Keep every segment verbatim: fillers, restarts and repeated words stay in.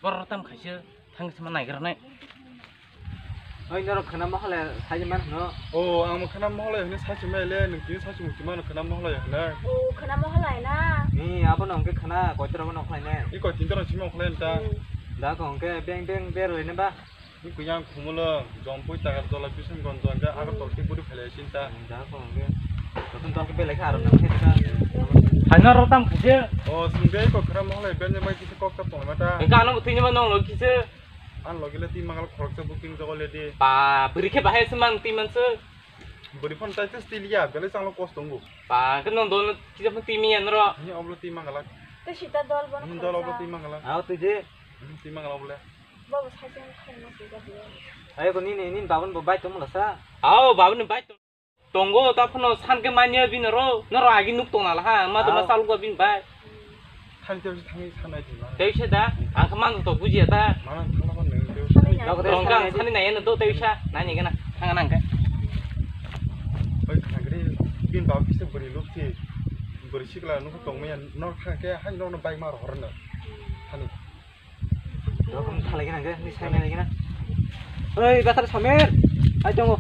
Borok tam khaisa thang sama naigra nai. Oi, norok khana mohole sai man hino. O, ang mo khana mohole hino sai se mele, nung tini sai se mukti mano khana mohole hino. O, khana mohole na. Ni abo nong ke khana koi toro no khlai ne. I koi tin toro simo khlai ta. Hmm. Da ko ke beng beng ber hoi ne ba. Ni kuyang khumulo, jompui tagar jola bising gonjo, hingke agar tolki buri phele sinta. Da ko ke. Totun tolki bele kha arom nang khe ta. Haino ro tam khaje. O, sungge ko khana mohole beng beng bai kisa kok ta tong mata. Hingke ano butui ni ma nong lo kisa. Ang logile twi mangal khoroksa booking jogole di. Ba, bwrwi khe bahai se mang twi manse. Bwrwi phone tai se stiliya, belai changlo kos tongo. Ba, khe nong dol kisa phone twi miya noro. Ni oblo twi mangala. Tei sita dol bono. Ni dol oblo khoroksa. Twi mangala. Aw twi je. Hmm, twi mangala obole. Bobo sai se khoroksa twi ga. Ayo ko ni ni ni babun bo bai tong mula sa. Aw, babun bai tong. Tongo, ta phano san khe manya bini ro, noro agi nuk tong nala ha, ma to ma Ah. Salgo bini bai. Thani tei thani sanai di ma. Tei se da, ang khe man to bujiya ta. Mana thangna man nang tei thani. Nogo tei Tong kang sanai di. Sani nai no do tei sa, nai ni gana, thang nang khe. Oi thangri, bin ba kisa bari luk si, bari sikla nuk tong maya, nor thang khe, hai nor no bai ma ro hor no. Thani. Rokom thalai gana ge, ni sai nai gana. Oi, bathar Samer. Ai tongo.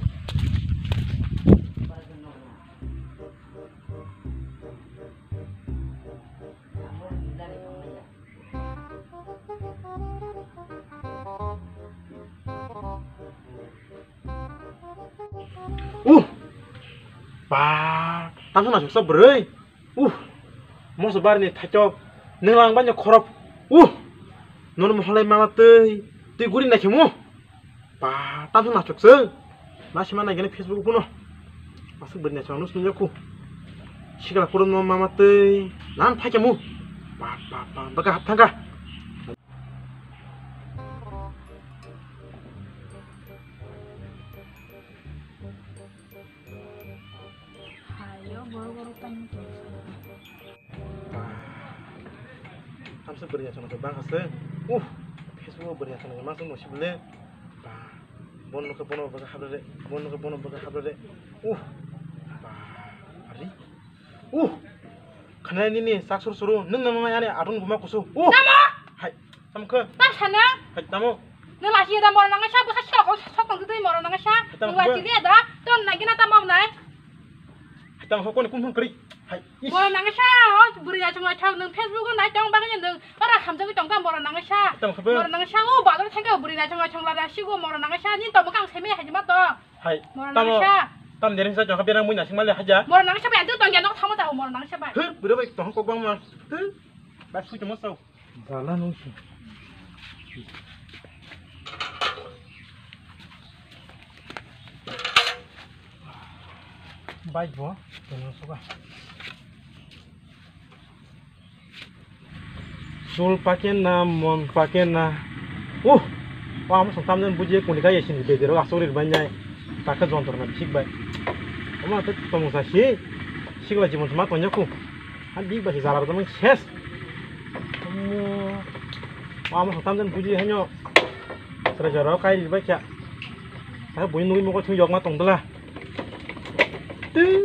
Uh. Ba, tamo na suksa bwrwi. Uh, moso bari ni thaitok, nung lang banya khorop. Uh, nono mohalai mama twi, twi guri nai khemo. Ba, tamsa nachok se. Nasima nai gani Facebook puno. Asuk bari nai chang nus nung yaku. Sikla puro no mama twi, nan thai khemo. Ba, ba, ba, baka hap thangka. Hayo, borok borok tangwi tong. Ba. Hamsa bwrwi achomsa bang hase. Uh. Facebook bwrwi achomsa ma song sibole. Ba. Bon nokhe bono baga habre re. Bon nokhe bono baga habre re. Uh. Ba. Ari. Uh. Khana nini sak sur suru. Nung nang nang ani atun buma kusu. Uh. Tamo? Hai. Tamo khe? Tam sana? Hai tamo. Nung lasi da moro nang sa bwsa sok sok tong twi moro nang sa. Hai tamo khe? Nung lasi da ton nang gina tamo nai. Hai tamo khe koni kum kri. Hai. Is. Moro nang sa o bwrwi achung achung nung Facebook o nai tong bagwi nung ora hamjagwi tong ta moro nang sa. Hai tamo khe? Moro nang sa o bador thangka bwrwi achung achung la da sigo moro nang sa ni tamo kang seme hai ma to. Hai. Moro nang sa. Tam dering sa jong kha berang mui nasing male haja. Moro nang sa bai ang tong ya nok thamo ta moro nang sa bai. Hur bwrwi bai tong kok bang ma. Hur. Bai sui tamo sa. Jala nung si. Bike bo, teno suka. Sul pake na, mon pake na. Uh, o amo song tamjani buji kuni kaya sini bedero asuri banjai. Taka jontor na bisik bai. Omo te tomong sa si. Sikla jimon ma tonyaku. Han big bai jala rok ses. Omo. Omo song tamjani buji hanyo. Sera jora kai ri bai kya. Taka bui nui moko chung yok ma tong dela. Tui.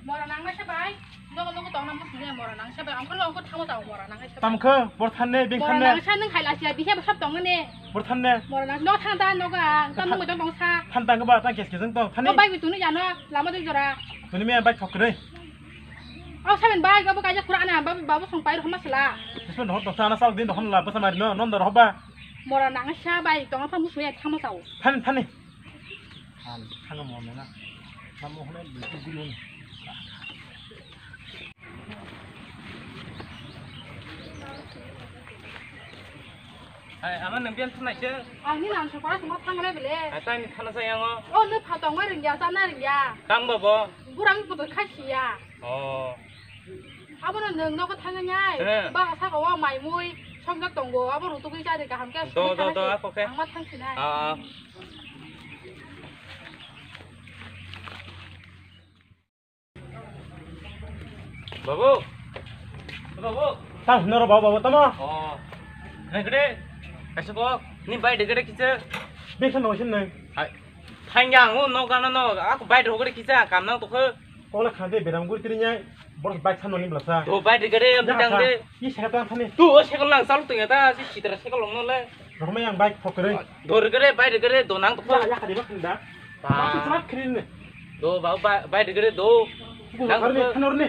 Mora nang nai sa bai. Nogo nogo tong nang musli mora nang sa bai. Angkol angkol thamo tao mora nang nai sa bai. Tam khe, bor thanne, bing mora thanne. Nang sa nung khai la sia, bihe sab tong ne. Bor thanne. Mora nang, no thang ta, noga, tam nung tong tong sa. Than tang ba, tang kes kes tong, thani. No bai bi tunu jano, lama dui jora. Tuni me bai thok kre. Au saben bai, gabo kaja kurang na, babu, babu song pai rohma sela. Isma no to sana sal din rohon la, basa mari no, non do rohba. Mora nang sa bai, tong thamo suya thamo tao. Than, thani. Ang thangwi mano na. Tamo hwnwi buitu gulung. Hai, ama nang biyan thanai se? Ang ni nang sokora suma thangle bele. Hai, tang ni thana sa yango. O, le phatong ma ringya, chana ringya. Tang ba bo? Burang putu khasiya. Oh. Abono nwng nogo thangwi nai. He. Bang saka o mai mui songjak tongo. Abo rutugwi chari kaham khe. Do, do, do, ako khe. Ang ma thangsinai. Ah, ah. Babu. Babu. Tang, noro babu, babu, tamo? Oh. Nang kede. Kaisa kok. Ni bai de kede kisa. Biksa no sin nang. Hai. Thangya ang o nok gana no. Ako bai de kede kisa. Kam nang tokho. Kola khande beram guri tiri nyai. Bor bike sano ni belasa. Do bike de gede, am tang de. Ni sekal tang thani. Tu o sekal lang sal tu ya ta, si sitra sekal long no le. Rohmai ang bike phok kere. Dor gede, bike de gede, do nang to. Ya, ya, kadi bak da. Ba. Tu srak kiri ne. Do ba, ba, bike de gede, do. Nang kar ni, to. Khanor ni.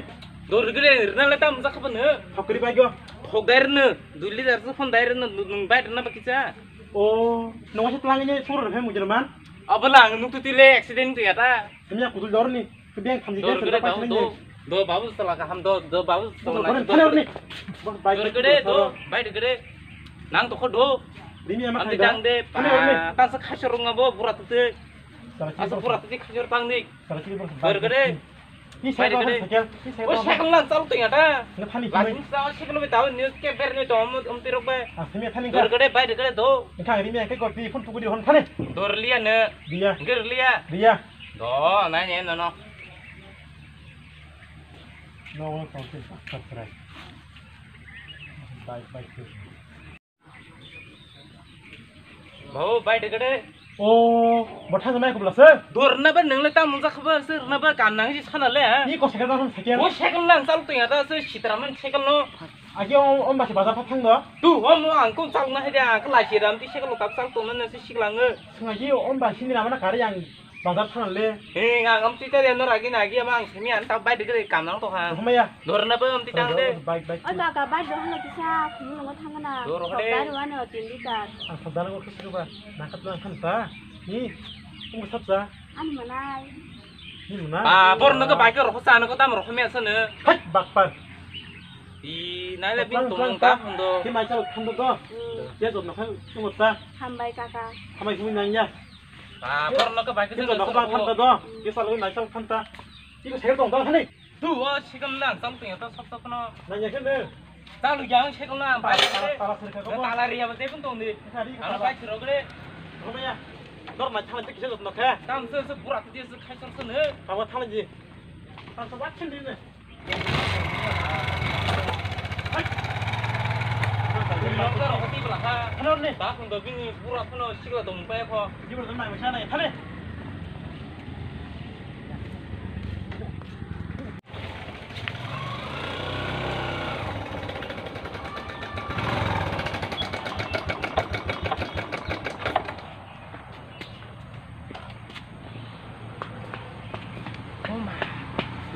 Dor gede, rna le tam jak ban ne. Phok kere bike go. Phok dai rne, dui liter se phone dai rne, nung bike rna ba kisa. O, nong se tlang ni sur he mujur man. Abala ang nuk tu tile accident tu ya ta. Kami aku tu dor ni. Kebeng khamji dor khe gede sendok dau, paisani do, do babu sala kaham do, do babu sala. Dor gede, dor gede, do, bai gede. Nang tokho do. Rimi ama khaida. Ang de, tang sa khaisor rung abo, bura tute. Asa bura tute khaisor tang di. Dor gede. Ni bai gede. O cycle lang chal tong ya ta. Lasin sa cycle be tau ni ke ber ni to om tirok be. Dor gede, bai gede do. Engkha rimi ke goti phone tukudi hon thani. Dor liya ne. Liya. Ger liya. Liya. Do, nai ne, no, no. No, no, no, no, no. Bike, bike, bike. Bau, bike de gede. O, bo thang nai kubla se. Dor na ba nang le tam jak ba se na ba kan nang ji sana le, ha? Ni ko cycle nang cycle. O cycle nang chal tu ya ta se sitra man cycle no. Agi o, o ba se bazar thang do. Tu, o mo ang kon chal na he dia, ang kala si ram ti cycle tak chal tu na se siklang. Sengagi o, o ba sini nama na kari yang. Bazar thana le. He, ang am twi tari ano ragi nagi ama ang simi an ta bai de kam nang to ha. Rohmaya. Dor na ba am twi tang de. Bike, bike. Oi kaka, bai do hano kisa khumulungo thangna. Dor hode. Bai ruwa no tin liter. Ang sabdana ko khisi ba. Nangkat lang khan ta. Ni. Ung sabsa. Ani manai. Ni manai. Ba, bor no ko bai ko roh sa no ko tam rohmaya sa ne. Hai, bakpar. Di nai le bin tong ta phun do. Ki mai chal phun do. Hmm. Ya jom na khan tung ta. Hambai kaka. Hambai sumi nang ya. Ah, borno ke bai ke. Kisa dok ba thanta do. Kisa lo nai sal thanta. Iko sel tong dal thani. Tu o sikam lang tam tu ya to sok sok no. Nai ya ke ne. Talu yang sikam lang bai. Tala sir ka ko. Tala ria ba te pun tong di. Aro bai siro gre. Ko ya. Dor nai thani kisa dok no khe. Tam se se bura te se khai sor se ne. Tam thani ji. Tam se wat chen di ne.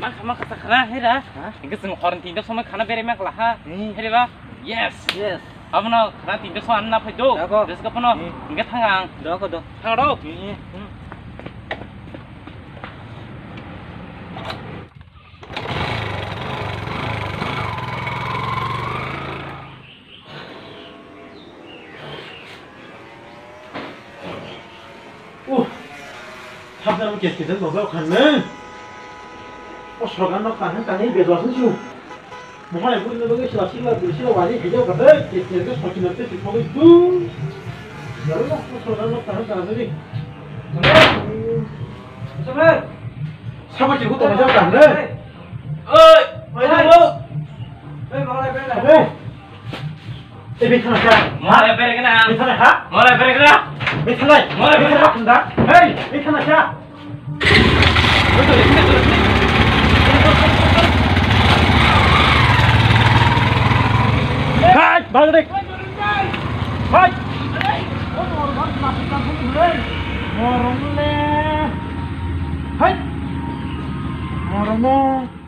Ma kha, ma kha, sa khana, hera. Ha? Hingke chwng hor ni tinta somoi khana berai ma kla ha. Hmm. Hera ba? Yes. Yes. Abono khana tinta somoi anna phai do. Dako. Des ka pono. Hmm. Hingke thang ang. Dako, do. Thang do. Hmm. Hmm. Uh, sabjano kes kes no jao khan ne. O sorkar no kaham kaham bejwa sun chu. Mohai buri no bagwi sila sila buri sila wari hijau kha de kes kes ke soki no te sithogwi du. Yaro no o sorkar no kaham kaham ni. Sabar. Sabar chi hu to jao khan ne. Oi, oi, oi. Oi, oi. Oi, bethana kha. Mole berekna. Bethana kha. Mole berekna. Bethana. Mole berekna. Hey, bethana kha. Hey, bhag de. Hey. Morong le. Hey. Morong le.